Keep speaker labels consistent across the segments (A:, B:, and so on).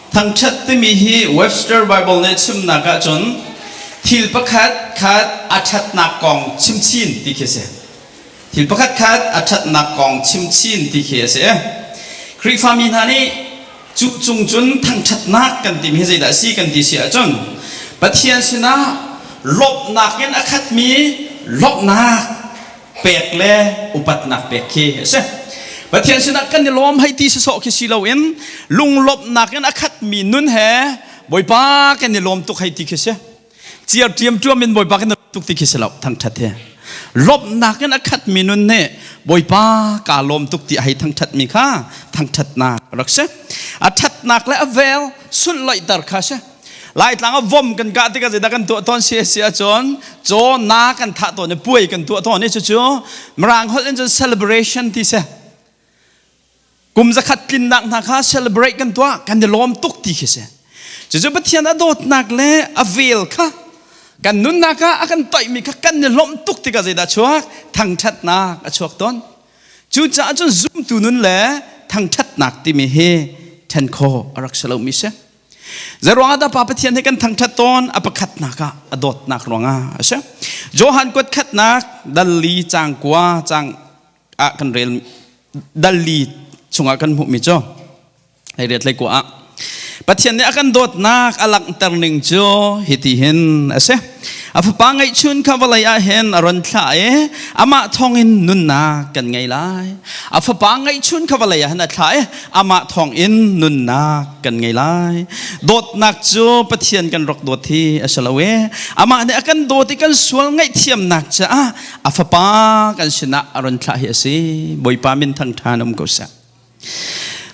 A: Thangṭhat timi hi Webster Bible nih chimnak ahcun thil pakhat khat a ṭhatnak kong chimchin ti khi a si. Thil pakhat khat a ṭhatnak kong chimchin ti khi a si. Khrihfami hna nih cu cung cun thangṭhatnak kan timi hi zeidah a si kan ti si ahcun Pathian sinah lawmhnak in a khatmi lawmhnak pek le upatnak pek khi a si. Pathian sinah kan i lawm hei ti sawsawh khi si loin lunglawmhnak in a khatmi nun he Bawipa kan i lawm tuk hei ti khi si. Ciar ṭiamṭuam in Bawipa kan i tuk ti khi si lo thangṭhat hi. Lawmhnak in a khatmi nun nih Bawipa kaa lawm tuk ti a hei thangṭhatmi kha thangṭhatnak a rak si. A ṭhatnak le a vel sunloihter kha a si. Laitlang ah vom kan kah tikah zeidah kan tuah tawn si si ahcun caw na kan thah tawn i puai kan tuah tawn i cucu Mirang holh in cun celebration ti si. Kum zakhat tlinnak hna kha celebrate kan tuah kan i lawm tuk ti khi si. Cucu Pathian a dawtnak le a vel kha kan nunnak ah a kan toihmi kha kan i lawmh tuk tikah zeidah chuak thangṭhatnak a chuak tawn. Cucaah cun zumtu nun le thangṭhatnak timi hi ṭhen khawh a rak si lomi si. Zeiruang ah dah Pa Pathian hi kan thangṭhat tawn? A pakhatnak ah a dawtnak ruangah a si. Johan kuat khatnak dal li caang kua caang ah kan rel dal li chungah kan hmuhmi cu hei riat hlei kua ah Pathian nih a kan dawtnak a langhter ning cu hiti hin a si. A fapa ngeihchun kha vawlei ah hin a ron thlah i amah thawngin nunnak kan ngei lai. A fapa ngeihchun kha vawlei ah hin a thlah i amah thawngin nunnak kan ngei lai. Dawtnak cu Pathian kan rak dawt hi a si lo i amah nih a kan dawt i kan sual ngaihthiamnak caah a fapa kan sinah a ron thlah hi a si. Bawipa min thangṭhan um ko seh.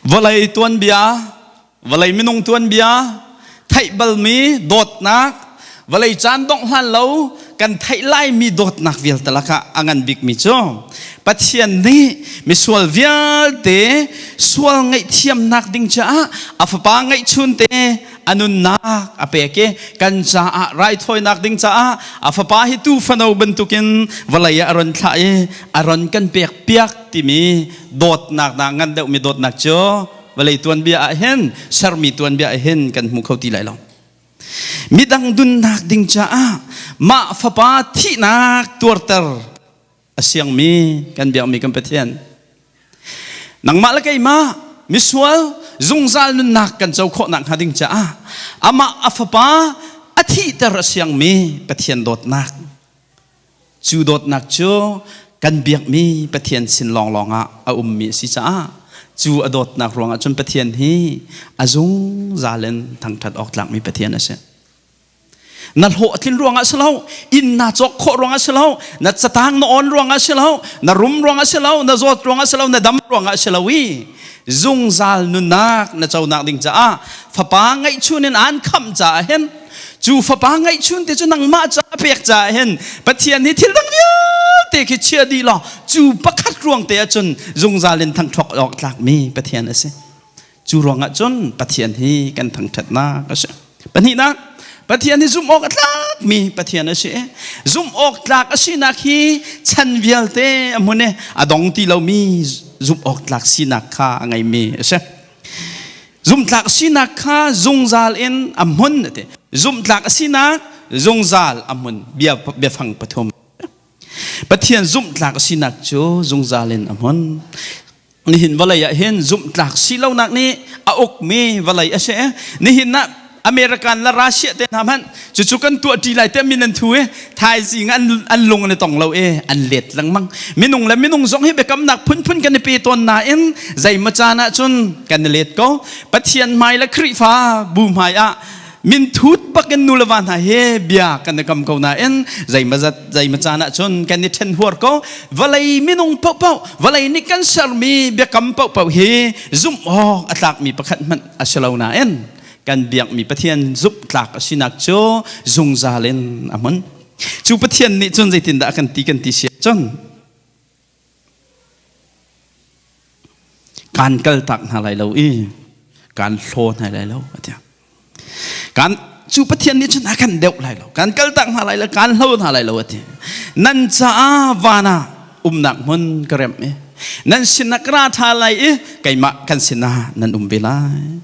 A: Vawlei tuanbia vawlei minung tuanbia theih balmi dawtnak vawlei caan dongh hlan lo kan theih laimi dawtnak vialte lakah a ngan bikmi cu Pathian nih misual vialte sual ngaihthiamnak ding caah a fapa ngeihchunte a nunnak a pek i kan caah raithawinak ding caah a fapa hi tu fano bantukin vawlei ah a ron thlah i a ron kan pek piak timi dawtnak na ngan deuhmi dawtnak cu vawlei tuanbia ah hin sermi tuanbia ah hin kan hmu kho ti lai lo midang dunnak ding caah mah fapa thihnak tuarter a siangmi kan biakmi kan Pathian nangmah le keimah misual zungzal nunnak kan co khawh nak hnga ding caah amah a fapa a thihter a siangmi Pathian dawtnak Cu dawtnak cu kan biakmi Pathian sin lawnglawng ah a ummi a si caah cu a dawtnak ruangah cun Pathian hi a zungzal in thangṭhat awk tlakmi Pathian a si. Na hlawh a tlin ruangah si lo, inn naa cawk khawh ruangah si lo, na catang na awn ruangah si lo, na rum ruangah si lo, na zawt ruangah si lo, na dam ruangah si lo i zungzal nunnak na conak ding caah fapa ngeihchun in aan khamh caah hin Cu fapa ngeihchun te cu nangmah ca pek caah hin Pathian hi thil dang vialte khi chia dih law cu pakhat ruang te ahcun zungzal in thangṭhawk awk tlakmi Pathian a si. Cu ruangah cun Pathian hi kan thangṭhatnak a si. Pahnihnak, Pathian hi zumh awk a tlakmi Pathian a si. Zumh awk tlak a sinak hi chan vialte a hmun i a dong ti lomi zumh awk tlak sinak kha a ngeimi a si. Zumhtlak sinak kha zungzal in a hmun ati. Zumhtlak sinak zungzal a hmun bia biafang pathum. Pathian zumhtlak sinak cu zungzal in a hmun. Nihin vawlei ah hin zumhtlak si lonak nih a ukmi vawlei a si. Nihin ah American le Russia te hna hmanh cucu kan tuah ṭi lai tiah min an thu i thaizing an lung an i tong lo i an let lengmang. Minung le minung zong hi biakamnak phunphun kan i pe tawn nain zeimaw caan ah cun kan i let ko. Pathian hmai le Khrihfa bu hmai ah minthut bakin nu le va hna he bia kan i kam ko nain zeimaw zat zeimaw caan ah cun kan i ṭhen huar ko. Vawlei minung paohpaoh vawlei nih kan sermi biakam paohpaoh hi zumh awk a tlakmi pakhat hmanh a si lo nain kan biakmi Pathian zumhtlak a sinak cu zungzal in a hmun. Cu Pathian nih cun zeitindah a kan ti kan ti si ahcun kaan kaltak hna lai lo i kaan hlaw hna lai lo a ti. Kan cu Pathian nih cun a kan deuh lai lo kan kaltak hna lai lo kaan hlo hna lai lo a ti. Nan caah van ah umnak hmun ka remh i nan sinah ka ra ṭha lai i keimah kan sinah nan um ve lai.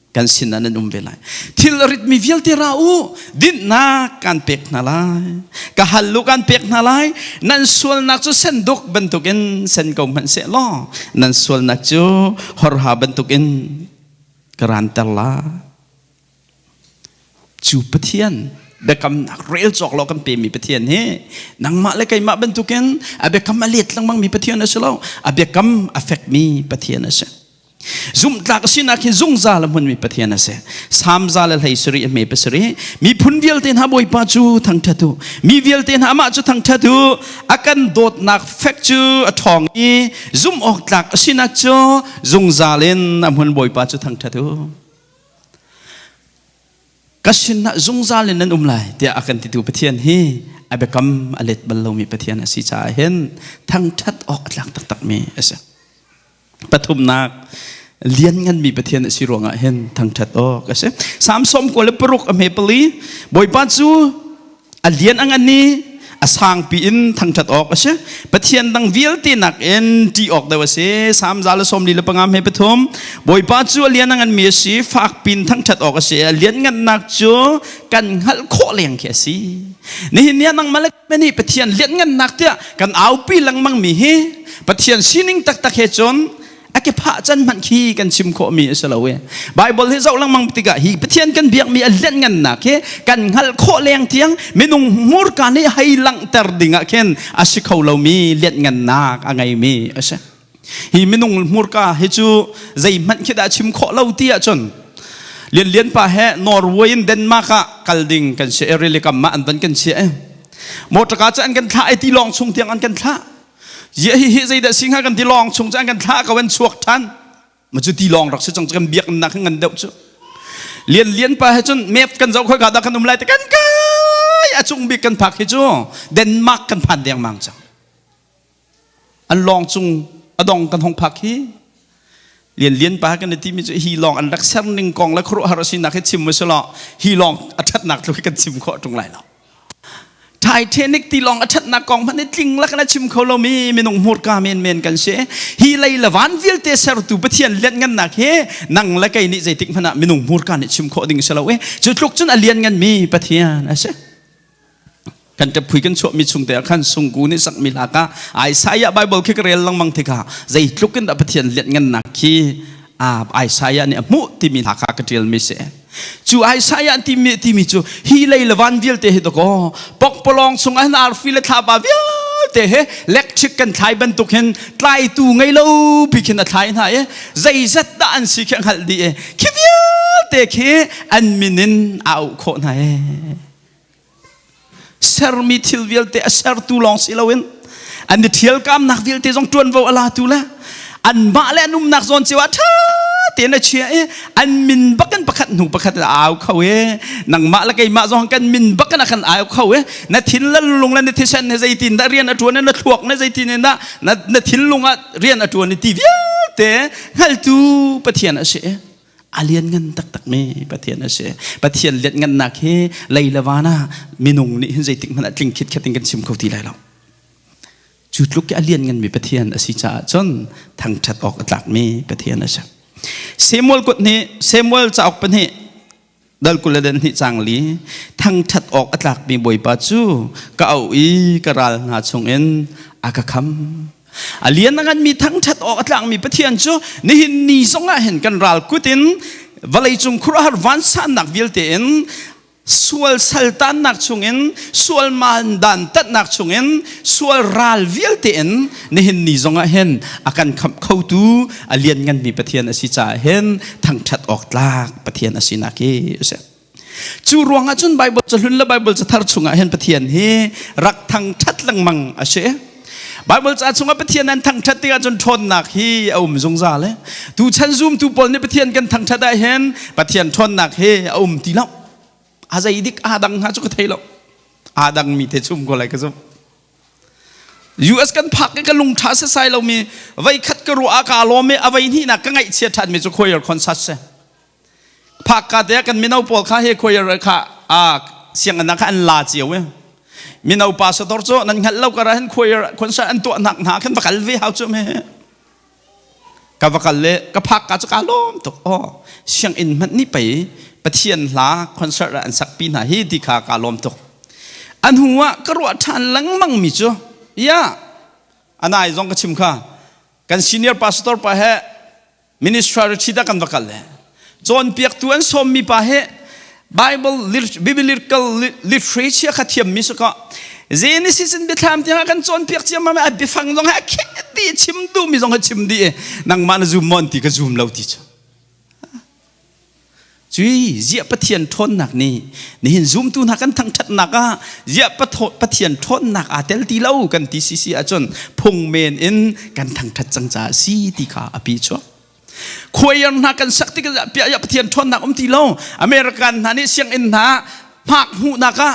A: Kan sinah nan um ve lai. Thil a ritmi vialte ra u, dinhnak kan pek hna lai. Ka hal u kan pek hna lai. Nan sualnak cu senduk bantukin sen ko hmanh seh law, nan sualnak cu horha bantukin ka ranter lai. Cu Pathian biakamnak rel cawk lo kan pemi Pathian hi nangmah le keimah bantukin a biakam a let lengmangmi Pathian a si lo. A biakam a fekmi Pathian a si. Zumhtlak sinak hi zungzal a hmunmi Pathian a si. Salm za le hlei sarih a hme pasarih. Miphun vialte hna Bawipa cu thangṭhat u. Mi vialte hna amah cu thangṭhat u. A kan dawtnak fek cu a ṭhawng i zumh awk tlak a sinak cu zungzal in a hmun Bawipa cu thangṭhat u. Ka sinah zungzal in nan um lai tiah a kan titu Pathian hi a biakam a let bal lomi Pathian a si caah hin thangṭhat awk a tlak taktakmi a si. Pathumnak liannganmi Pathian a si ruangah hin thangṭhat awk a si. Salm 96 a hme pali Bawipa cu a lian a ngan i a sangpi in thangṭhat awk a si. Pathian dang vialte nakin ṭih awk deuh a si. Salm 145 hme pathum Bawipa cu a lian a nganmi a si, fakpi in thangṭhat awk a si. A lianngannak cu kan hngalh khawh leng khi a si. Nihin ni ah nangmah le nih Pathian lianngannak tiah kan aupi lengmangmi hi Pathian sining taktak he cun a ke phah can hmanh khi kan chim khawhmi a si lo e. Bible hi zoh lengmang tikah hi Pathian kan biakmi a lianngannak hi kan hngalh khawh leng tiang minung hmurka nih hei langhter ding ah khin a si kho lomi lianngannak a ngeimi a si. Hi minung hmurka hi cu zeihmanh khi dah chim khawh lo ti ahcun Lianlian pa he Norway in Denmark ah kal ding kan si rili kam ah an van kan chiah i motorka cu an kan thlah i tilawng chung tiang an kan thlah Ziah hi hi zeidah si hnga kan tilawng chung cu an kan thlah ko an chuak ṭhan. Ma cu tilawng rak si cang cu kan biaknak ngan deuh cu. Lian lian pa he cun map kan zoh khoi ka dah kan um lai te kan kai a cung bik kan phak hi cu Denmark kan phan dengmang cang. An lawng cung a dong kan hong phak hi lian lian pa kan ti mi cu hi lawng an rak ser ning kong le khuaruahhar a sinak hi chim mu law hi lawng a ṭhatnak tluk hi kan chim khawh ṭung lai lo. Titanic tilawng a ṭhatnak kong hmanh hi tling lak in a chim kho lomi minung hmurka menmen kan si. Hi lei le van vialte sertu Pathian lianngannak hi nang le kei nih zeitik hmanh ah minung hmurka nih chim khawh ding si lo i cu tluk cun a liannganmi Pathian a si. Kan ṭaphui kan chuahmi chung te ah khan sungku nih sakmi hla ka Isaiah Bible khi ka rel lengmang tikah zeitluk in dah Pathian lianngannak khi Isaiah nih a hmuh timi hla kha ka ṭialmi si. Cu Isaiah timi timi cu hi lei le van vialte hi dakaw pokpalawng chungah hin arfi le thlapa vialte he electric kan thlai bantuk hin tlaitu ngei lo pi khin a thlai hna i zeizat dah an si khi a hngalh dih i khi vialte khi an min in a auh khawh hna i Sermi thil vialte a sertu lawng si loin an i ṭhialkamnak vialte zong ṭuanvo a latu le anmah le an umnak zawn cio ah ṭha tein a chia i an min bakin pakhat hnu pakhat a au kho i nangmah le keimah zong kan min bakin a kan au kho i na thin le lung le na thisen he zeitin dah rian a ṭuan i na thluak na zeitin in dah na, na thinlung ah rian a ṭuan i ti vialte hngaltu Pathian a si. A lianngan taktakmi Pathian a si. Pathian lianngannak hi lei le van ah minung nih hin zeitik hmanh ah tling khitkhet in kan chim kho ti lai lo. Cu tluk i a liannganmi Pathian a si caah cun thangṭhat awk a tlakmi Pathian a si. Samuel kut nih Samuel cauk pahnih dal 22 caang li thangṭhat awk a tlakmi Bawipa cu ka auh i ka ral hna chungin a ka kham. A lian a nganmi thangṭhat awk a tlakmi Pathian cu nihin ni zongah hin kan ral kut in vawleicung khuaruahhar vansannak vialte in sual saltannak chungin sual dan tatnak chungin sual ral vialte in nihin ni zongah hin a kan khamh khotu a liannganmi Pathian a si caah hin thangṭhat awk tlak Pathian a sinak hi a si. Cu ruangah cun Bible cahlun le Bible cathar chungah hin Pathian hi rak thangṭhat lengmang a si. Bible ca chungah Pathian an thangṭhat tikah cun ṭhawnnak hi a um zungzal e. Tuchan zumtu pawl nih Pathian kan thangṭhat ah hin Pathian ṭhawnnak hi a um ti lo. A zei dik aa dang hnga cu ka thei lo. Aa dang mi te chum ko lai ka zumh. US kan phak i ka lung ṭha sesai lomi vei khat ka ruah ah kaa lawm i a vei hnihnak ka ngaihchia ṭhanmi cu choir concert si. Phak ka te ah kan mino pawl kha he choir kha a sianginn ah kha an la cio i mino pastor cu nan hngalh lo kar ah hin choir concert an tuah nak hna khan va kal ve hau cu me. Ka va kal le ka phak ka cu ka lawm tuk. Aw, sianginn hmanh nih pei Pathian hla concert ah an sakpi hna hi ti kha ka lawm tuk. A hnu ah ka ruah ṭhan lengmang mi cu, ya, anai zong ka chim kha, kan senior pastor pa he minister retreat ah kan va kal le cawnpiaktu an sawmmi pa he Bible biblical literature kha thiammi si ko. Genesis in biathlam tiang kan cawnpiak ciammam a biafang zong he a khet dih, chim duhmi zong he chim dih. Nangmah na zoom maw an ti, ka zoom lo ti cu. Cui ziah Pathian ṭhawnnak nih nihin zumtu hna kan thangṭhatnak ah ziah Pathian ṭhawnnak aa tel ti lo kan ti sisi ahcun phung men in kan thangṭhat cang caah si ti kha a pi chuak. Choir hna kan sak tikah piah Pathian ṭhawnnak um ti lo. American hna nih sianginn hna hmak hmuhnak ah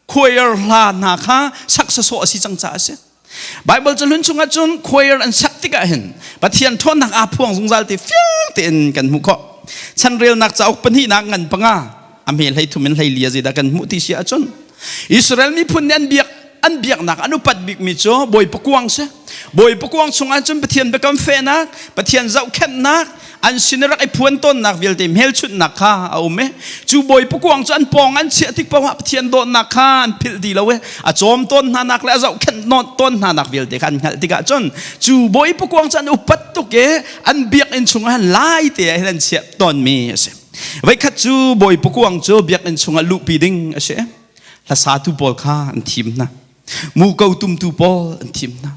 A: choir hla hna kha sak sawsawh a si cang caah a si. Bible cahlun chungah cun choir an sak tikah hin Pathian ṭhawnnak aa phuang zungzal ti fiang tein kan hmuh khawh. Chanrelnak cauk pahnihnak ngan panga a hme 33 in 14 a zeidah kan hmuh ti si ahcun Israel miphun nih an biak an biaknak an upat bikmi cu Bawipa kuang si. Bawipa kuang chungah cun Pathian biakam fehnak, Pathian zohkhenhnak, an sin i rak i phuan tawnnak vialte hmelchunhnak kha a um i cu Bawipa kuang cu an pawng an chiah tik paoh ah Pathian dawtnak kha an philh ti lo i a cawm tawn hna nak le a zohkhenh tawn hna nak vialte kha an hngalh tikah cun cu Bawipa kuang cu an upat tuk i an biakinn chungah hin lai te ah hin an chiah tawnmi a si. Voikhat cu Bawipa kuang cu biakinn chungah luhpi ding a si. Hlasatu pawl kha an thim hna. Muko tumtu pawl an thim hna.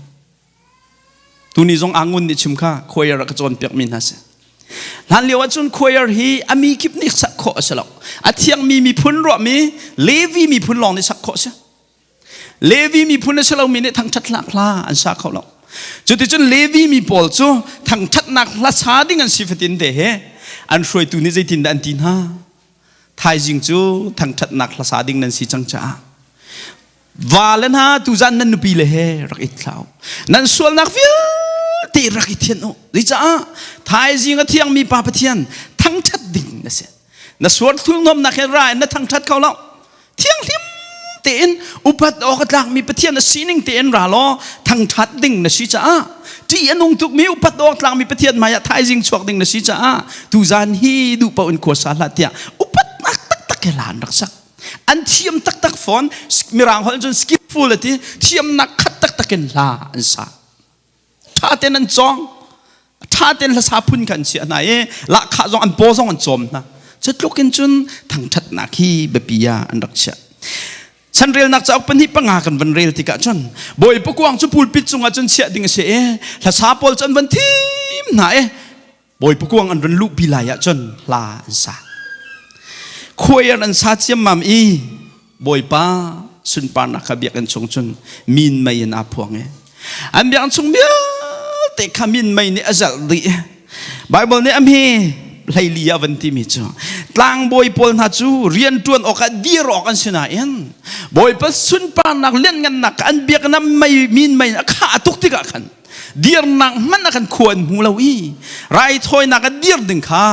A: Tuni zong Angun nih chim kha choir a ka cawnpiakmi hna si. Hlan lio ahcun choir hi a mi kip nih sak khawh a si lo. A thiangmi miphun ruahmi Levi miphun lawng nih sak khawh a si. Levi miphun a si lomi nih thangṭhat hlak hla an sa kho lo. Cuticun Levi mi pawl cu thangṭhatnak hla sa ding an si fatin te he an hruaitu nih zeitindah an ti hna? Thaizing cu thangṭhatnak hla sa ding nan si cang caah va le hna tuzan nan nupi le he rak i thlau nan sualnak vialte rak i thianh u. Zeicah thaizing a thiangmi pa Pathian thangṭhat ding na si. Na sual thulhnawmnak he ra in na thangṭhat kho lo. Thianghlim tein upat awk a tlakmi Pathian a sining tein ra law thangṭhat ding na si caah, ṭih a nung tukmi upat awk tlakmi Pathian hmaiah thaizing chuak ding na si caah, tuzan hi duh paoh in khua sa hlah tiah upatnak taktak he hla an rak sak. An thiam taktak fawn. Mirang holh cun skillful a ti. Thiamnak khat taktak in hla an sa. Ṭha tein an cawng, ṭha tein hlasa phun kha an chiah hna i lahkhah zong an paw zong an cawm hna. Cu tluk in cun thangṭhatnak hi biapi ah an rak chiah. Chanrelnak cauk pahnih panga kan van rel tikah cun Bawipa kuang cu pulpit cungah cun chiah ding a si i hlasa pawl cu an van thim hna i Bawipa kuang an run luhpi lai ahcun hla an sa. Choir an sa ciammam i Bawipa sunparnak kha biakinn chung cun min mei in aa phuang i an biakinn chung vialte kha min mei nih a zelh dih. Bible nih a hme 14 ah van timi cu tlangbawi pawl hna cu rianṭuan awkah dir awk an si nain Bawipa sunparnak lianhngannak an biakinn ah mei min mei in a khah tuk tikah khan dirnak hmanh ah khan khua an hmu lo i raithawinak ah dir ding kha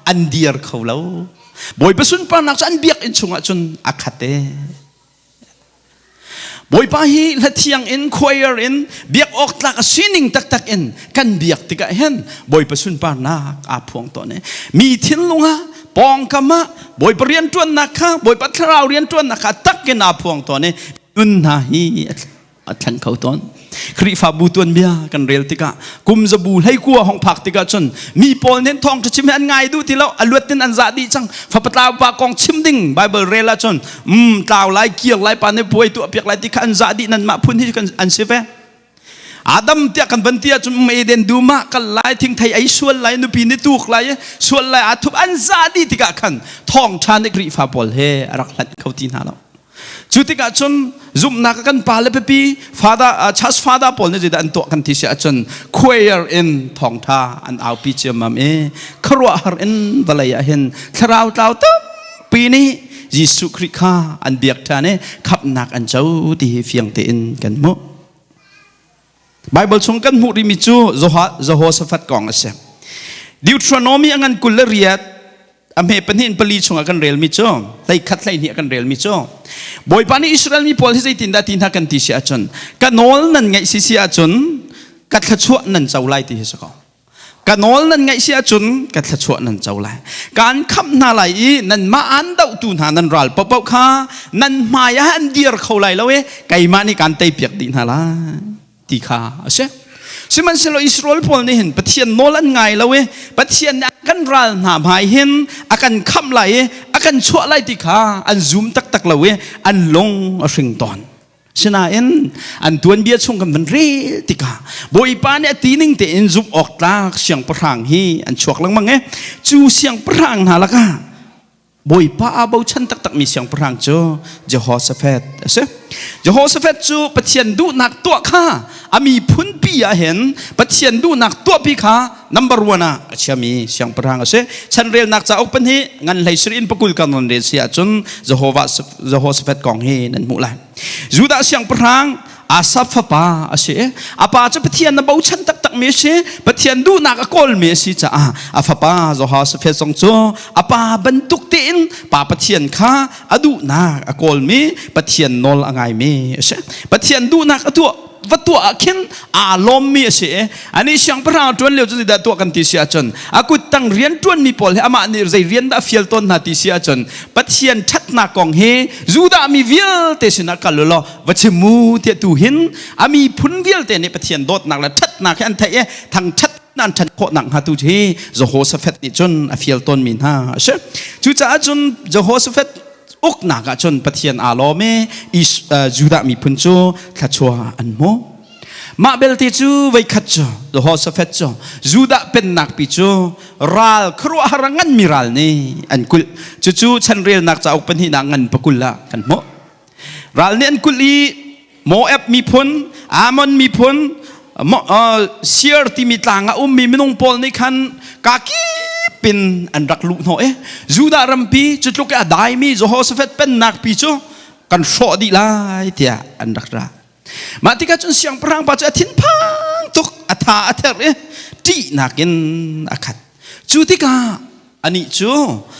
A: an dir kho lo. Bawipa sunparnak cu an biakinn chungah cun a khat e. Bawipa hi hlathiang in, choir in, biak awk tlak a sining taktak in kan biak tikah hin Bawipa sunparnak aa phuang tawn e. Mi thinlung ah, pawngkam ah Bawipa rianṭuannak kha, Bawipa thlarau rianṭuannak kha takin aa phuang tawn e. Nun hna hi a thleng kho tawn. Khrihfabu tuanbia kan rel tikah kum zabu 19 hong phak tikah cun mi pawl nih thawngṭha chim hi an ngai duh ti lo, a luat in an zah dih cang. Fapa pa kong chim ding Bible rel ahcun tlau lai, kir lai, pa nih puai tuah piak lai ti kha an zah dih. Nanmah phun hi kan an si ve. Adam tiah kan van ti ahcun Eden dum ah kal lai, thingthei ei sual lai, nupi nih tuk lai, sual lai, aa thup, an zah dih tikah khan thawngṭha nih Khrihfa pawl he a rak hlanh kho ti hna lo. Cu tikah cun zumhnak kan pa le pipi father, church father pawl nih zeidah an tuah kan ti si ahcun choir in thawngtha an aupi ciammam i khuaruahhar in vawlei ah hin thlarau tlau tampi nih Jesuh Khrih kha an biak ṭhan i khamhnak an co ti hi fiang tein kan hmuh. Bible chung kan hmuh rihmi cu Jehoshaphat kong a si. Deuteronomy a ngan 28 a hme pahnih in pali chungah kan relmi cu, 11 12 kan relmi cu, Bawipa nih Israel mi pawl hi zeitindah ti hna kan ti si ahcun, ka nawl nan ngaih si si ahcun ka thluachuah nan co lai ti hi si ko. Ka nawl nan ngaih si ahcun ka thluachuah nan co lai. Kaan khamh hna lai i nanmah aan dohtu hna nan ral paohpaoh kha nan hmai ah an dir kho lai lo i keimah nih kaan teipiak dih hna lai ti kha a si. Sihmanhsehlaw Israel pawl nih hin Pathian nawl an ngai lo i Pathian nih a kan ral hna hmai hin a kan khamh lai i a kan chuah lai ti kha an zum taktak lo i an lung a hring tawn. Sinain an tuanbia chung kan van rel tikah Bawipa nih a ti ning tein zumh awk tlak siangpahrang hi an chuak lengmang i cu siangpahrang hna lakah Bawipa aa bochan taktakmi siangpahrang cu Jehoshaphat a si. Jehoshaphat cu Pathian duhnak tuah kha a miphunpi ah hin Pathian duhnak tuahpi kha number one ah a chiami siangpahrang a si. Chanrelnak cauk pahnih ngan hlei sir in pakul kan ron rel si ahcun Jehovah Jehoshaphat kong hi nan hmuh lai. Judah siangpahrang Asaf fapa a si. A pa cu Pathian na bochan taktakmi a si. Pathian duhnak a kawlmi a si caah a fapa Jehoshaphat zong cu a pa bantuk tein pa Pathian kha a duhnak a kawlmi Pathian nawl a ngaimi a si. Pathian duhnak a tuah va tuah ah khin aa lawmmi a si i ani siangpahrang a ṭuan lio cu zeidah tuah kan ti si ahcun a kuttang rian ṭuanmi pawl hi amah nih zei rian dah fial tawn hna ti si ahcun Pathian ṭhatnak kong hi Judah mi vialte sinah kal u law va chim mu tiah tu hin a miphun vialte nih Pathian dawtnak le ṭhatnak hi an theih i thangṭhat an ṭhan khawh nakhnga tu hi Jehoshaphat nih cun a fial tawnmi hna a si. Cucaah cun Jehoshaphat uknak ah cun Pathian aa lawm i Judah miphun cu thluachuah an hmu. Mah belte cu voikhat cu Jehoshaphat cu Judah pennak pi cu ral khuaruahhar a nganmi ral nih an kulh. Cucu chanrelnak cauk pahnihnak ngan pakul ah kan hmuh. Ral nih an kulh i Moab miphun, Ammon miphun, Seir timi tlang ah ummi minung pawl nih khan kakip in an rak luh hnawh i Judah rampi cu tluk i a daimi Jehoshaphat pennak pi cu kan hrawh dih lai tiah an rak ra. Mah tikah cun siangpahrang pa cu a thinphang tuk, a tha a therh i ṭihnak in a khat. Cu tikah anih cu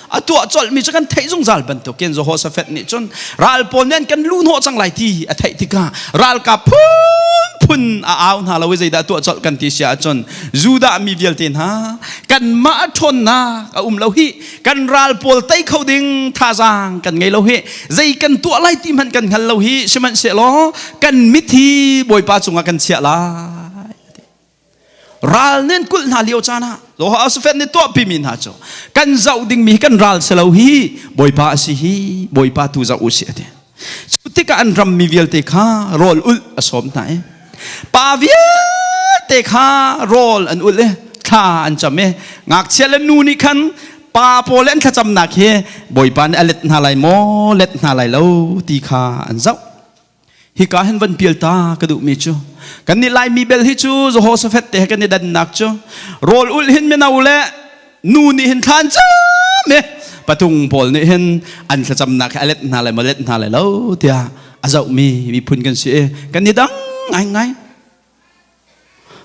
A: a tuah colhmi cu kan theih zungzal bantukin Jehoshaphat nih cun ral pawl nih an kan luhnawh cang lai ti a theih tikah ralkap phunphun a au hna lo i zeidah tuah colh kan ti si ahcun Judah mi vialte hna kanmah ṭhawnnak a um lo hi kan ral pawl tei kho ding thazaang kan ngei lo hi zei kan tuah lai ti hmanh kan hngal lo hi sihmanhsehlaw kan mit hi Bawipa cungah kan chiah lai. Ral nih an kulh hna lio caan ah Jehoshaphat nih tuahpimi hna cu kan zoh dingmi hi kan ral si lo hi Bawipa a si hi Bawipa tu zoh u sih a ti. Cu tikah an rammi vialte kha rawl ulh a sawm hna i pa vialte kha rawl an ulh i thla an cam i ngakchia le nu nih khan pa pawl an thlacamnak hi Bawipa nih a let hna lai maw let hna lai lo ti kha an zoh. Hika hin van pial ta ka duhmi cu kan nih Laimi bel hi cu Jehoshaphat te he kan i dannak cu rawl ulh hin mino le nu nih hin thlan cam i patung pawl nih hin an thlacamnak hi a let hna lai maw let hna lai lo tiah a zohmi miphun kan si i kan i dang ngaingai.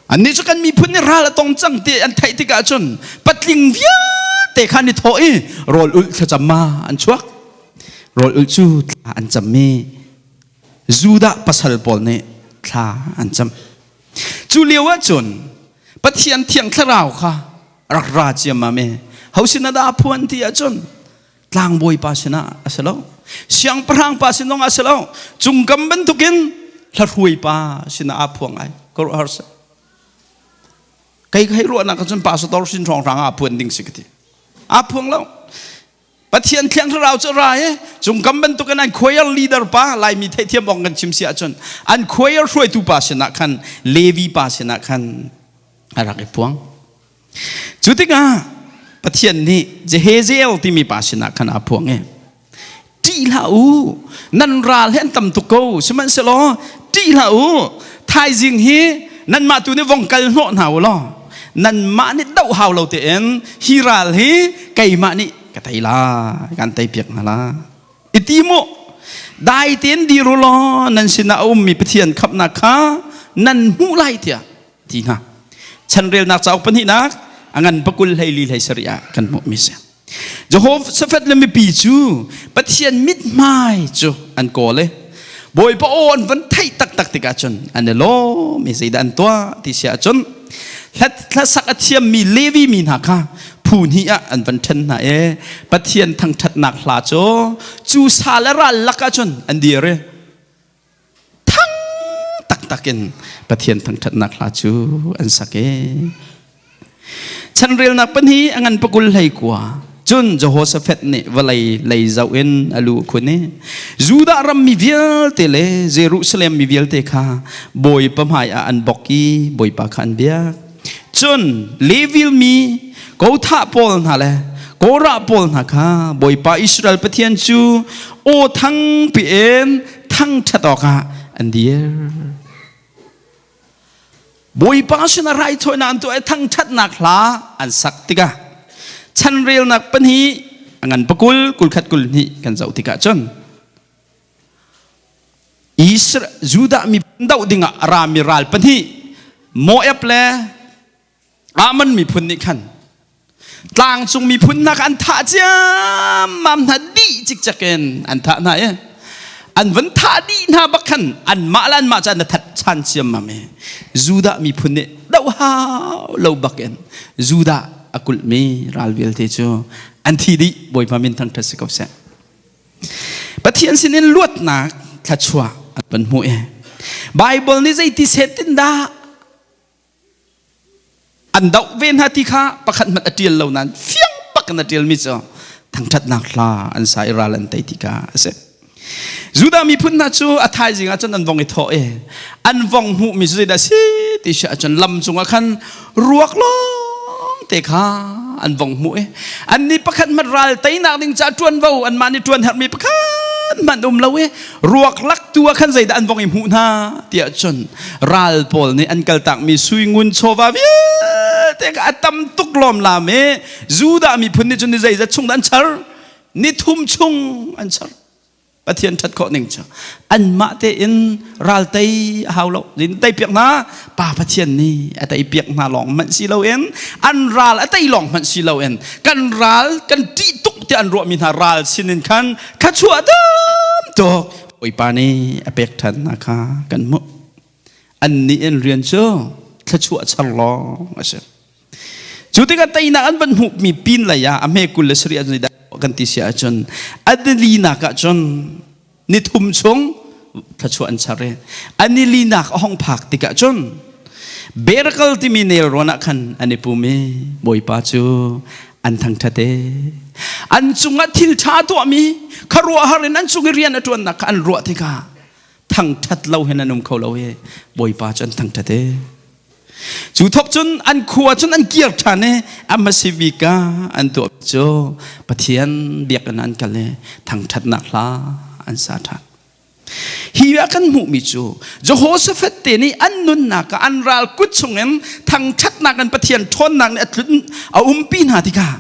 A: Annih cu kan miphun nih ral a tong cang ti an theih tikah cun patling vialte kha an i thawh i rawl ulh thlacam ma an chuak. Rawl ulh cu thla an cam i Judah pasal pawl nih thla an cam. Cu lio ah cun Pathian thiang thlarau kha rak ra ciammam i ho sin ah dah a phuan ti ahcun tlangbawi pa sinah a si lo siangpahrang pa sin zongah a si lo cungkam bantukin hlahruai pa sinah aa phuang ai ka ruah har kei hei ruahnak cun pastor sin hrawnghrang ah phuan ding si ka ti aa phuang lo Pathian thiang thlarau cu ra i cungkam bantukin an choir leader pa Laimi theihthiam ong kan chim si ahcun an choir hruaitu pa sinah khan Levi pa sinah khan a rak i phuang Cu tikah Pathian nih Jehezel timi pa sinah khan aa phuang i ṭih hlah u nan ral hi an tam tuk ko sihmanhsehlaw ṭih hlah u thaizing hi nanmah tu nih vong kal hnawh hna u law nanmah nih doh hau lo tein hi ral hi keimah nih ka tei lai kan tei piak hna lai i ti mu dai tein dir u law nan sinah a ummi Pathian khamhnak kha nan hmuh lai tiah ti hna chanrelnak cauk pahnihnak a ngan pakul hleili hlei sarih ah kan hmuhmi si Jehoshaphat le mipi cu Pathian mithmai cu an kawl i Bawipa aw an van theih taktak tikah cun an i lawm i zeidah an tuah ti si ahcun. Hlasak a thiammi Levi mi hna kha phu hnih ah an van ṭhen hna i Pathian thangṭhatnak hla cu cu sa le ral lakah cun an dir i thang taktak in Pathian thangṭhatnak hla cu an sak i Chanrelnak pahnih a ngan pakul hlei kua. Cun Jehoshaphat nih vawlei lei zoh in a lu a khun i Judah ram mi vialte le Jerusalem mi vialte kha Bawipa hmaiah an bok i Bawipa kha an biak. Cun Levil mi Kothah pawl hna le Korah pawl hna kha Bawipa Israel Pathian cu aw thangpi in thangṭhat awkah an dir. Bawipa sinah raithawinak an tuah i thangṭhatnak hla an sak tikah chanrelnak pahnih a ngan pakul 21 22 kan zoh tikah cun Israel Judah miphun doh dingah a rami ral pahnih Moab le Ammon miphun nih khan tlangcung miphun hna kha an thah ciammam hna dih cikcek in an thah hna i an van thah dih hna bak khan anmah le anmah cu an that chan ciammam i Judah miphun nih doh hau lo bak in Judah a kulhmi ral vialte cu an thi dih. Bawipa min thangṭhat si ko seh. Pathian sinin luatnak thluachuah an van hmuh i Bible nih zeiti set in dah an doh ve hna ti kha pakhat hmanh a ṭial lo nain fiang bak in a ṭialmi cu thangṭhatnak hla an sa i ral an tei ti kha a si. Judah miphun hna cu a thaizing ah cun an vong i thawh i an vong hmuhmi cu zeidah a si ti si ahcun lam cungah khan ruak lawng te kha an vong hmuh i annih pakhat hmanh ral teinak ding caah ṭuanvo anmah nih ṭuan herhmi pakhat hmanh um lo i ruak lak tu ah khan zeidah an vong i hmuh hna tiah cun ral pawl nih an kaltakmi sui ngun chawva vialte kha a tam tuk lawmlam i Judah miphun nih cun ni zeizat chung dah an char? Ni thum chung an char. Pathian ṭhat khawh ning cu anmah tein ral tei a hau lo. Din tei piak hna Pa Pathian nih a tei piak hna lawng hmanh si loin an ral a tei lawng hmanh si loin kan ral kan ṭih tuk tiah an ruahmi hna ral sinin khan khachuah tam tuk Bawipa nih a pek ṭhan hna kha kan hmuh. Annih in rian cu thluachuah char lawng a si. Cu tikah teinak an van hmuhmi pin lei ah a hme 27 ah kan ti si ahcun a nilinak ah cun nithum chung thluachuah an char i a nilinak a hong phak tikah cun Berakal timi nelrawn ah khan an i pum i Bawipa cu an thangṭhat e. An cungah thil ṭha tuahmi khuaruahhar in an cung i rian a ṭuannak kha an ruah tikah thangṭhat lo hin an um kho lo i Bawipa cu an thangṭhat e. Cu thawk cun an khua cun an kir ṭhan i a hmasa bik ah an tuah cu Pathian biakinn an kal i thangṭhatnak hla an sa ṭhan. Hi ah kan hmuhmi cu Jehoshaphat te nih an nunnak ah an ral kut chungin thangṭhatnak in Pathian ṭhawnnak nih a tlun a umpi hna tikah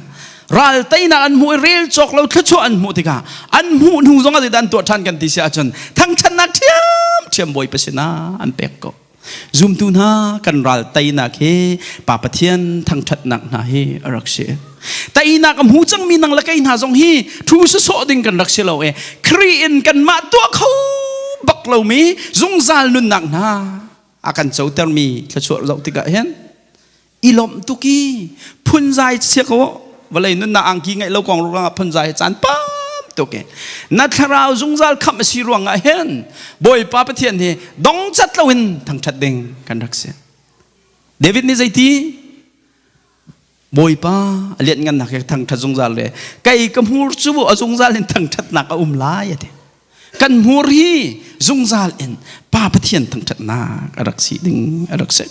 A: ral teinak an hmuh i rel cawk lo thluachuah an hmuh tikah an hmuh hnu zong ah zeidah an tuah ṭhan kan ti si ahcun thangṭhatnak ṭhiamṭhiam Bawipa sinah an pek ko. Zumtu hna kan ral teinak hi Pa Pathian thangṭhatnak hna hi a rak si. Teinak a hmu cangmi nang le kei hna zong hi thu sawsawh ding kan rak si lo e. Khrih in kanmah tuah kho bak lomi zungzal nunnak hna a kan cotermi thluachuah zoh tikah hin i lawmh tuk i phunzai chia ko. Vawlei nunnak angki ngeih lo kong ruangah phunzai hi caan pam tuk i na thlarau zungzal khamh a si ruangah hin Bawipa Pathian hi dongcat loin thangṭhat ding kan rak si. David nih zeiti? Bawipa a lianhngannak he thangṭhat zungzal le kei ka hmur cu a zungzal in thangṭhatnak a um lai a ti. Kan hmur hi zungzal in Pa Pathian thangṭhatnak a rak si ding a rak si.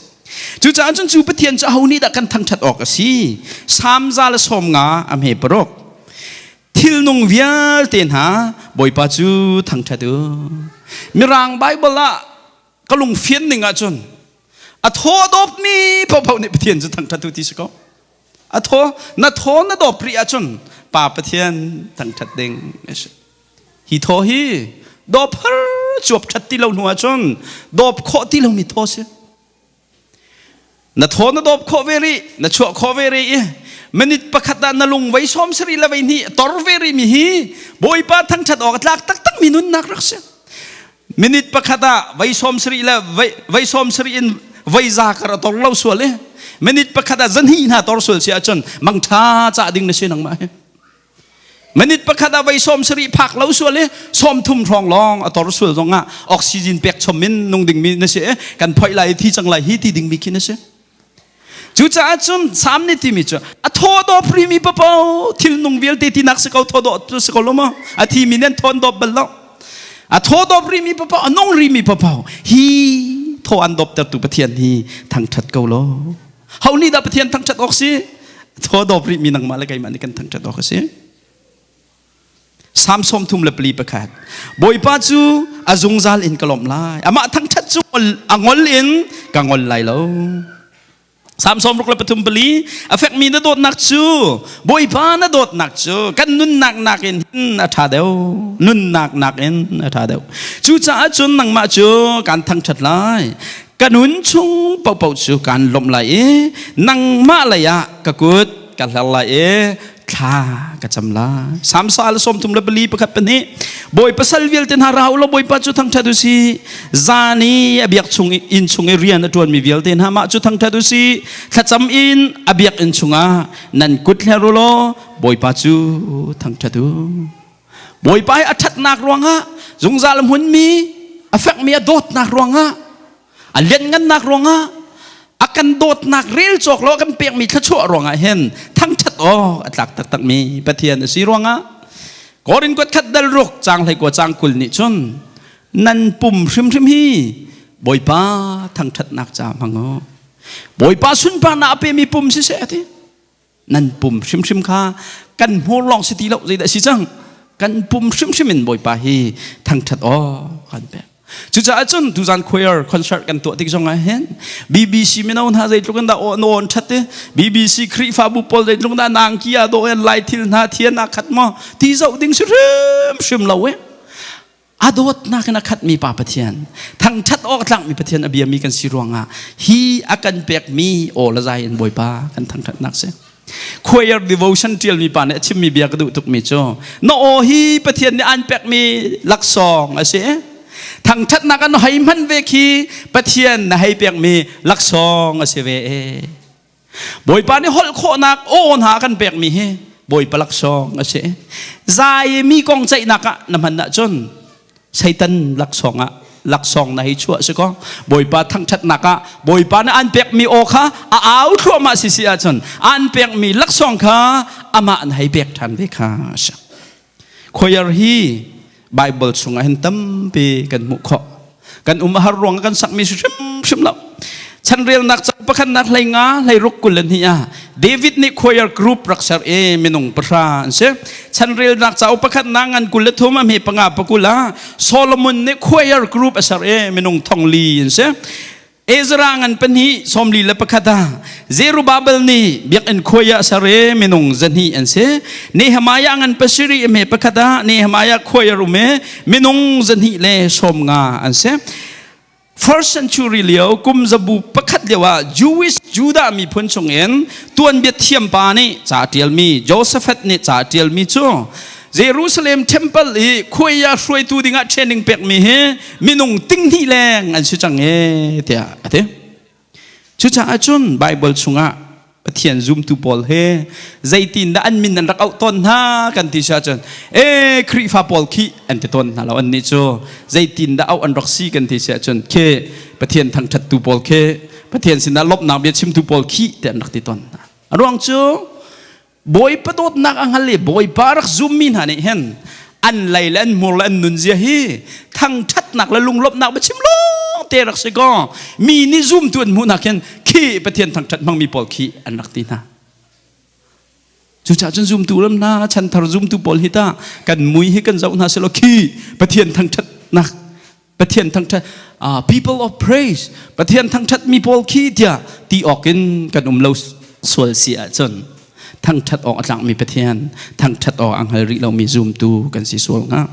A: Cucaah cun cu Pathian cu aho nih dah kan thangṭhat awk a si? Salm 150 a hme paruk. Thilnung vialte hna Bawipa cu thangṭhat u. Mirang Bible ah ka lungfian ning ahcun a thaw dawpmi paohpaoh nih Pathian cu thangṭhat u ti si ko. A thaw na thaw na dawp rih ahcun Pa Pathian thangṭhat ding a si. Hi thaw hi dawp har cuap ṭhat ti lo hnu ahcun dawp khawh ti lomi thaw si. Na thaw na dawp khawh ve rih, na chuah khawh ve rih i minute pakhat ah na lung vei 72 le vei hnih tor ve rih mi hi Bawipa thangṭhat awk a tlak taktak mi nunnak rak si. Minute pakhat ah vei 70 le vei 70 in vei za kar a tor lo sual i. Minute pakhat ah zahnih hna tor sual si ahcun mangtha cah ding na si nangmah hi. Minute pakhat ah vei 70 phak lo sual i 30 hrawng lawng a tor sual zong ah oxygen pek chom in nung dingmi na si i kan phoih lai i thi cang lai hi ti dingmi khi na si. Cucaah cun Salm nih timi cu a thaw dawp rimi papo thil nung vialte tinak si ko thaw dawp cu si ko lo maw a thimi nih an thawn dawp bal lo a thaw dawp rimi papo a nung rimi papo hi thaw an dawptertu Pathian hi thangṭhat ko law ho nih dah Pathian thangṭhat awk si thaw dawp rihmi nangmah le keimah nih kan thangṭhat awk a si. Salm 34. Bawipa cu a zungzal in ka lawmh lai. Amah thangṭhat cu a ngol in ka ngol lai lo. Salm 63 a fekmi na dawtnak cu Bawipa na dawtnak cu kan nunnak nakin hin a ṭha deuh. Nunnak nakin a ṭha deuh. Cucaah cun nangmah cu kaan thangṭhat lai. Ka nun chung paohpaoh cu kaan lawmh lai i nangmah lei ah ka kut ka hler lai i thla ka cam lai. Salm 34 1 2 Bawipa sal vialte hna ra u law Bawipa cu thangṭhat u sih. Zan i a biak chung inn chung i rian a ṭuanmi vialte hna mah cu thangṭhat u sih. Thlacam in a biakinn chungah nan kut hler u law Bawipa cu thangṭhat u. Bawipa hi a ṭhatnak ruangah zungzal hmunmi a fekmi a dawtnak ruangah a lianngannak ruangah a kan dawtnak rel cawk lo a kan pekmi thluachuah ruangah hin thangṭhat awk a tlak taktakmi Pathian a si ruangah Korin kuat khat dal ruk caang 19 caang 20 nih cun nan pum hrimhrim hi Bawipa thangṭhatnak ca hmang u. Bawipa sunparnak a pemi pum siseh a ti. Nan pum hrimhrim kha kan hmur lawng si ti lo zeidah si cang kan pum hrimhrim in Bawipa hi thangṭhat awk kan pek. Cucaah cun tuzan choir concert kan tuah tik zong ah hin BBC mino hna zeitluk in dah aw nawn ṭhat i BBC Khrihfabu pawl zeitluk dah nangki ah dawh in lai thil hna thian ah khat maw ti zoh ding si hrimhrim lo e. A dawtnak in a khatmi Pa Pathian, thangṭhat awk tlakmi Pathian a biami kan si ruangah hi a kan pekmi aw le zai in Bawipa kan thangṭhatnak si. Choir devotion ṭialmi pa nih a chimmi bia ka duh tukmi cu na aw hi Pathian nih aan pekmi laksawng a si. Thangṭhatnak an hei hman ve khi Pathian na hei pekmi laksawng a si ve. Bawipa nih holh khawhnak aw hna kan pekmi hi Bawipa laksawng a si. Zai mi kong ceihnak ah na hman ahcun Satan laksawng ah laksawng na hei chuah si ko. Bawipa thangṭhatnak ah Bawipa nih an pekmi aw kha a au thluahmah si si ahcun an pekmi laksawng kha amah na hei pek ṭhan ve kha a si. Choir hi Bible chungah hin tampi kan hmuh khawh. Kan um a har ruang kan sakmi si hrimhrim lo. Chanrelnak ca pakhatnak 15 16 22 ah David nih choir group rak ser i minung 10 an si. Chanrelnak ca pakhatnak ngan 23 a hme 5 20 ah Solomon nih choir group a ser i minung 4,000 an si. Ezra ngan 2 41 ah Zerubbabel nih biakinn khuai ah ser i minung 200 an si. Nehemiah ngan 7 hme 1 ah Nehemiah khuai a rum i minung 250 an si. First century lio kum zabu pakhat lio ah Jewish Judah miphun chungin tuanbia thiam pa nih ca ṭialmi Josaphat nih ca ṭialmi cu Jerusalem temple i khuai ah hruaitu dingah training pekmi hi minung 2,000 leng an si cang e tiah a ti. Cucaah cun Bible chungah Pathian zumtu pawl he zeitin dah an min an rak auh tawn hna kan ti si ahcun e Khrihfa pawl khi an ti tawn hna lo. Annih cu zeitin dah auh an rak si kan ti si ahcun khi Pathian thangṭhattu pawl khi Pathian sinah lawmhnak bia chimtu pawl khi ti an rak ti tawn hna. A ruang cu Bawipa dawtnak a hngal i Bawipa rak zummi hna nih hin an lei le an hmur le an nunzia hi thangṭhatnak le lunglawmhnak biachim lawng te rak si kaw mi nih zumtu an hmuhnak hin khi Pathian thangṭhat hmangmi pawl khi an rak ti hna. Cucaah cun zumtu ram hna chanthar zumtu pawl hi ta kan mui hi kan zoh hna selaw khi Pathian thangṭhatnak Pathian thangṭhat people of praise Pathian thangṭhat mi pawl khi tiah ti awk in kan um lo sual si ahcun thangṭhat awk a tlakmi Pathian thangṭhat awk a hngal rih lomi zumtu kan si sual hnga.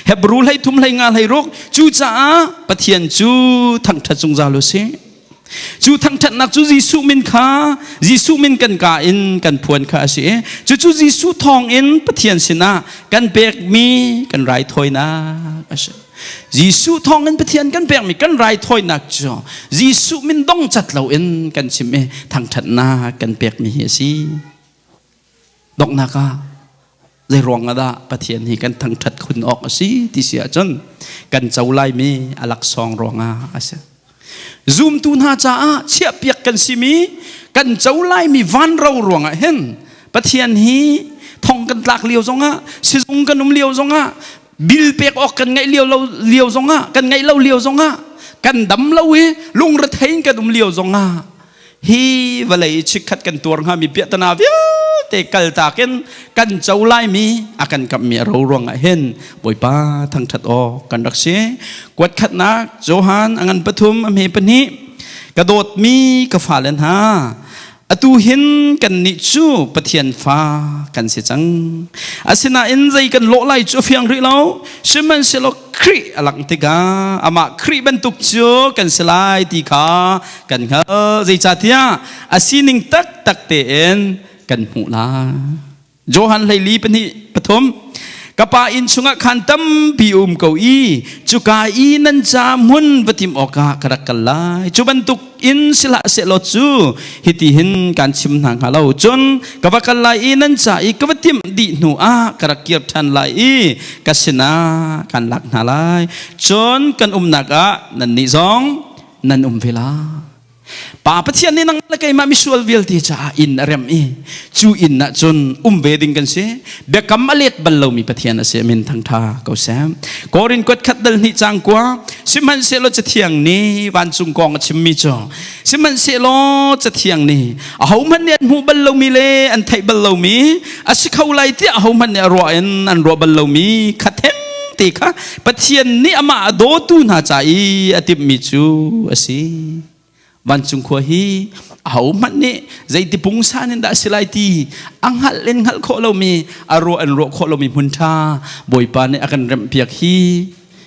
A: Hebru 13 15 16 cucaah Pathian cu thangṭhat zungzal u sih. Cu thangṭhatnak cu Jesuh min kha Jesuh min kan ka in kan phuan kha a si i cucu Jesuh thawngin Pathian sinah kan pekmi kan raithawinak a si. Jesuh thawngin Pathian kan pekmi kan raithawinak cu Jesuh min dong cat loin kan chim i thangṭhatnak kan pekmi hi a si. Donghnak ah zei ruang ah dah Pathian hi kan thangṭhat khun awk a si ti si ahcun kan co laimi a laksawng ruangah a si. Zumtu hna caah chiahpiak kan simi kan co laimi vanro ruangah hin Pathian hi thong kan tlak lio zongah sizung kan um lio zongah bil pek awk kan ngeih lio lo lio zongah kan ngeih lo lio zongah kan dam lo i lungrethei in kan um lio zongah hi vawlei chikkhat kan tuar hngami piahtana vialte kaltak in kan co laimi a kan kamhmi a ro ruangah hin Bawipa thangṭhat awk kan rak si. Kuat khatnak Johan a ngan pathum a hme pahnih ka dawtmi ka fale hna atu hin kannih cu Pathian fa kan si cang. Asinain zei kan lawh lai cu a fiang rih lo. Sihmanhsehlaw Khrih a langh tikah amah Khrih bantuk cu kan si lai ti kha kan hngalh. Zeicahtiah a sining taktak tein kan hmuh lai. Johan 14 pahnih pathum ka pa inn chungah khan tampi um ko i cuka i nan ca hmun va tim awkah ka rak kal lai cu bantuk in si hlah sehlaw cu hiti hin kan chim hna hnga lo cun ka va kal lai i nan ca i ka va timh dih hnu ah ka rak kir ṭhan lai i ka sinah kan lak hna lai cun kan umnak ah nannih zong nan um ve lai Pa Pathian nih nang le keimah misual vialte caah inn a rem i cu inn ah cun um ve ding kan si. Biakam a let bal lomi Pathian a si. Min thangtha ko seh. Korin kuat khat dal hnih cang kua sihmanhsehlaw cathiang nih vancung kong a chimmi cu sihmanhsehlaw cathiang nih ahohmanh nih an hmuh bal lomi le an theih bal lomi a si kho lai tiah ahohmanh nih a ruah in an ruah bal lomi kha theng te kha Pathian nih amah a dawtu hna ca i a timhmi cu a si. Vancung khua hi ahohmanh nih zeiti pungsan in dah a si lai ti a hngalh in hngalh khawh lomi a ruah in ruah khawh lomi hmun ṭha Bawipa nih a kan remhpiak hi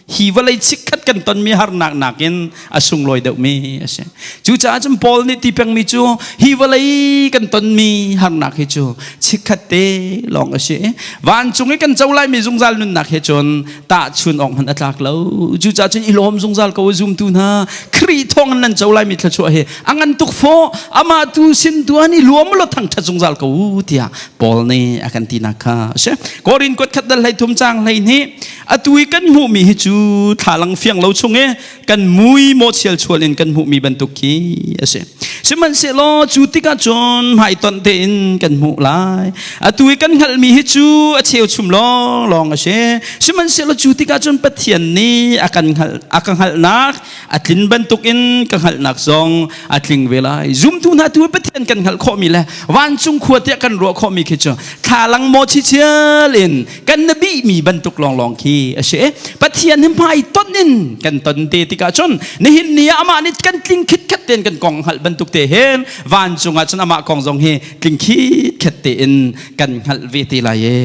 A: hi vawlei chikkhat kan tonmi harnak nakin a sunglawi deuhmi a si. Cucaah cun Paul nih ti pengmi cu hi vawlei kan tonmi harnak hi cu chikkhat te lawng a si. Vancung i kan co laimi zungzal nunnak he cun tahchun awk hmanh a tlak lo. Cucaah cun i lawm zungzal ko zumtu hna. Khrih thawng in nan co laimi thluachuah hi a ngan tuk fawh. Amah tu sin tu an i luam law thangṭhat zungzal ko u tiah Paul nih a kan tinak kha a si. Korin kuat khat dal hlei thum cang hlei hnih atu i kan hmuhmi hi cu thlalang fiang lo chung i kan mui maw chialchual in kan hmuhmi bantuk khi a si. Sihmanhsehlaw cu tikah cun hmaitonh tein kan hmuh lai. Atu i kan hngalhmi hi cu a cheuchum lawnglawng a si. Sihmanhsehlaw cu tikah cun Pathian nih a kan hngalh a ka hngalhnak a tlin bantukin ka hngalhnak zong a tling ve lai. Zumtu hna tu Pathian kan hngalh khawhmi le vancung khua tiah kan ruah khawhmi khi cu thlalang maw chichial in kan na bihmi bantuk lawnglawng khi a si. Pathian hi hmai ton in kan ton te tikah cun nihin ni ah amah nih kan tling khitkhet tein kan kong hngalh bantuk te hin vancung ah cun amah kong zong hi tling khitkhet tein kan hngalh ve te lai e.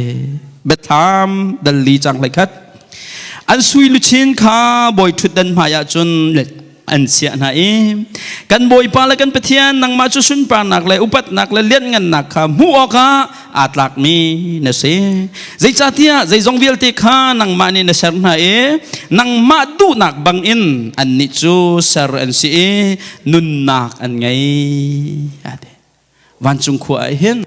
A: Biathlam dal li cang hlei khat. An sui luchin kha bawi ṭhutdan hmaiah cun an chiah hna i kan Bawipa le kan Pathian nangmah cu sunparnak le upatnak le lianhngannak kha hmuh awkah aa tlakmi na si. Zeicahtiah zeizong vialte kha nangmah nih na ser hna i nangmah duhnak bangin annih cu ser an si i nunnak an ngei. Vancung khua ah hin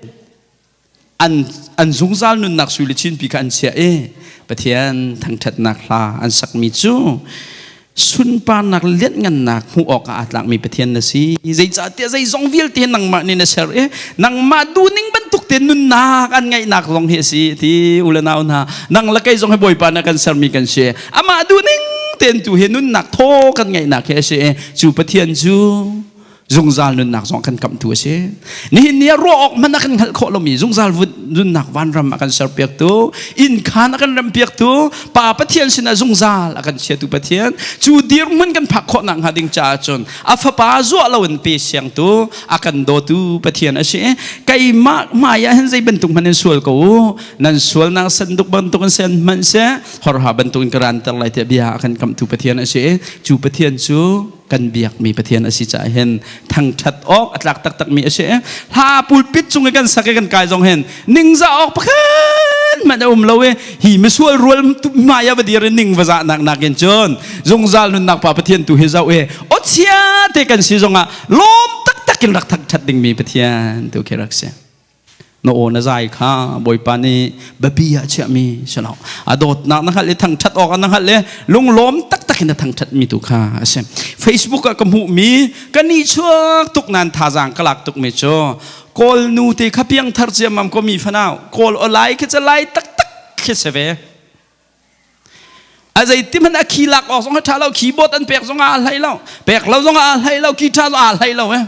A: an an zungzal nunnak sui le chinpi kha an chiah i Pathian thangṭhatnak hla an sakmi cu sunparnak lianhngannak hmuh awkah aa tlakmi Pathian na si. Zeicahtiah zeizong vialte hi nangmah nih na ser i nangmah duhning bantuk te nunnak an ngeihnak zong hi a si ti u le nau hna nang le kei zong hi Bawipa nih a kan sermi kan si. Amah duhning tein tu hi nunnak thaw kan ngeihnak hi a si i cu Pathian cu zungzal nunnak zong kan kamhtu a si. Nihin ni ah ruah awk hmanh a kan hngalh khawh lomi zungzal nunnak vanram a kan serpiaktu, inn khaan a kan rempiaktu, Pa Pathian sinah zungzal a kan chiatu Pathian, cu dirhmun kan phak khawh nak hnga ding caah cun a fapa zuah loin pe siangtu, a kan dawtu Pathian a si. Keimah hmai ah hin zei bantuk hmanh in sual ko u, nan sualnak sanduk bantuk in sen hmanh seh, horha bantuk in ka ranter lai tiah bia a kan kamhtu Pathian a si. Cu Pathian cu kan biakmi Pathian a si caah hin thangṭhat awk a tlak taktakmi a si. Hla pulpit cung i kan sak i kan kai zong hin ningzah awk pakhat Zeihmanh a um lo i hi misual rual hmai ah va dir in ning va zah nak nakin cun zungzal nunnak pa Pathian tu hi zoh i awchia te kan si zongah lawm taktak in rak thangṭhat dingmi Pathian tu khi rak si. Na aw na zai kha Bawipa nih biapi ah chiahmi si lo. A dawtnak na hngalh i thangṭhat awk ah na hngalh i lunglawm taktak in na thangṭhat mi tu kha a si. Facebook ah ka hmuhmi ka nihchuak tuk nain thazaang ka lak tukmi cu Kawl nu te kha piangthar ciammam ko mi fanau Kawl awlai khi cu lai taktak khi si ve. A zeiti hmanh a khi lak awk zong a ṭha lo, keyboard an pek zong ah aa hlei lo, pek lo zong ah aa hlei lo, guitar zong aa hlei lo eh.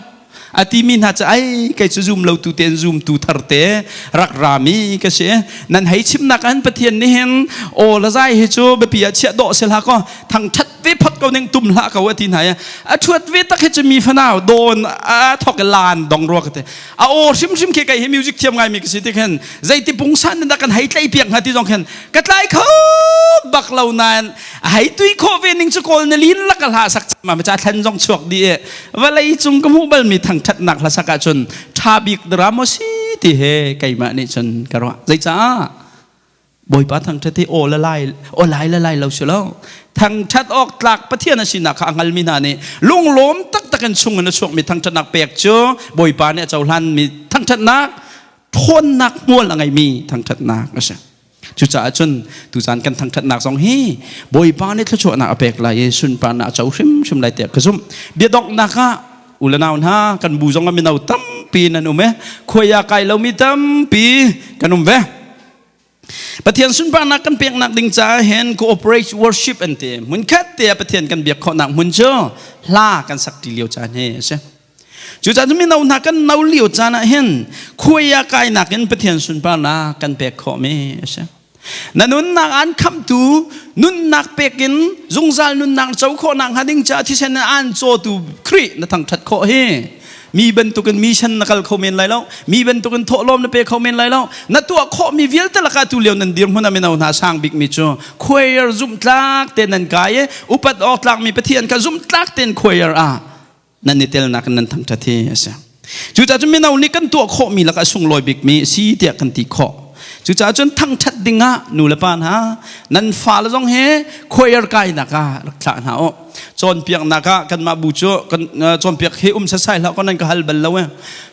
A: A timi hna cu ai kei cu zum lo tu te zum tu thar te rak rami ka si. Nan hei chimnak an Pathian nih hin aw la zai hi cu biapi ah chiah dawh si hlah kaw thangṭhat ve phot ko ning tum hlah ko a ti hna i a ṭhuat ve tak hi cu mi fanau dawn a thok i laan dong rua ka ti. A aw hrimhrim khi kei hi music thiam ngaimi ka si ti khin zeiti pungsan in dah kan hei tlei piak hnga ti zong khin ka tlai kho bak lo nain a hei tui khawh ve ning cu kawl na lin lak a hla sak ma ca thlan zong chuak di e vawlei cung ka hmuh balmi thangṭhatnak hla sak ahcun ṭha bik drama si ti he keimah nih cun ka ruah. Zeicah? Bawipa thangṭhat hi aw la lai aw lai la lai lo si lo. Thangṭhat awk tlak Pathian a sinak kha a hngalmi hna nih lunglawm taktak in chung in a chuakmi thangṭhatnak pek cu Bawipa nih a cohlanmi thangṭhatnak, ṭhawnnak hmual a ngeimi thangṭhatnak a si. Cucaah cun tuzan kan thangṭhatnak zong hi Bawipa nih thluachuahnak a pek lai i sunparnak a co hrimhrim lai tiah ka zumh. Biadonghnak ah u le nau hna, kan bu zong ah mino tampi nan um e, khuai ah kai lomi tampi kan um ve. Pathian sunparnak kan peknak ding caah hin cooperate worship an ti. Hmunkhat te ah Pathian kan biak khawhnak hmun cu hla kan sak ṭi lio caan hi a si. Cucaah mino hna kan no lio caan ah hin khuai ah kainak in Pathian sunparnak kan pek khawhmi a si. Na nunnak aan khamhtu nunnak pek in zungzal nunnak co khawhnak hnga ding caah thisen in aan cawtu Khrih na thangṭhat khawh hi mi bantukin mission na kal kho men lai lo, mi bantukin thawhlawm na pe kho men lai lo. Na tuah khawhmi vialte lakah tu lio nan dirhmun ah mino hna sang bikmi cu choir zumhtlak te nan kai i upat awk tlakmi Pathian kha zumhtlak tein choir ah nan i telnak in nan thangṭhat hi a si. Cucaah cun mino nih kan tuah khawhmi lakah sunglawi bikmi si tiah kan ti khawh. Cucaah cun thangṭhat dingah nu le pa hna nan fale zong he choir kainak ah rak thlah hna u. Cawnpiaknak ah kanmah bu cu kan cawnpiak hi um sasai hlah ko nan ka hal bal lo e.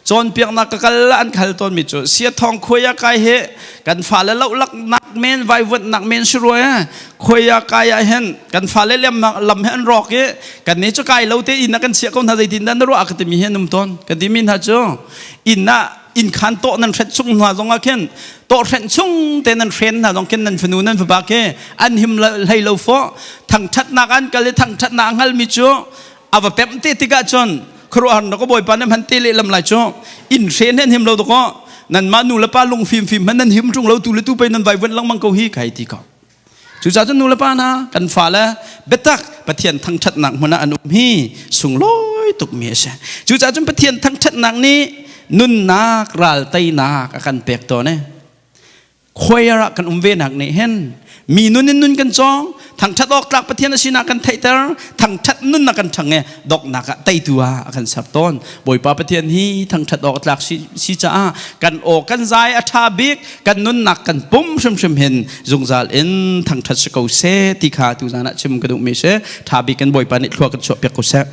A: Cawnpiaknak ka kal an ka hal tawnmi cu siathawng khuai ah kai hi kan fale lohlak nak men vaivuanhnak men si rua e. Khuai ah kai ah hin kan fale lam lam he an rawk i kan nih cu kai lo te inn ah kan chiah ko hna, zeitin dah na ruah ka timi hi an um tawn. Ka timi hna cu inn ah inn khan tawh nan hret chung hna zong ah khin tawh hrenh chung te nan hren hna zong khin nan fanu nan fapa khi an him hlei lo fawh. Thangṭhatnak an kal i thangṭhatnak a hngalmi cu a va pemh te tikah cun khuaruahhar na ka Bawipa nan hman te lehlam lai cu. Inn hren hen him lo dakaw nanmah nu le pa lung fimfim hman nan him ṭung lo, tu le tu pei nan vaivuanh lengmang ko hi kai ti ko. Cucaah cun nu le pa hna, kan fale biatak Pathian thangṭhatnak hmun ah an um hi sunglawi tukmi a si. Cucaah cun Pathian thangṭhatnak nih nunnak ral teinak a kan pek tawn e. Choir ah kan um ve nak nih hin mi nun in nun kan cawng, thangṭhat awk tlak Pathian a sinak kan theihter, thangṭhat nun a kan ṭhang e, doknak ah teitu ah a kan ser tawn. Bawipa Pathian hi thangṭhat awk tlak si caah kan aw kan zai a ṭha bik, kan nunnak kan pum hrimhrim hin zungzal in thangṭhat si ko seh ti kha tuzan ah chim ka duhmi si. Ṭha bik in Bawipa nih thlua kan chuahpiak ko seh.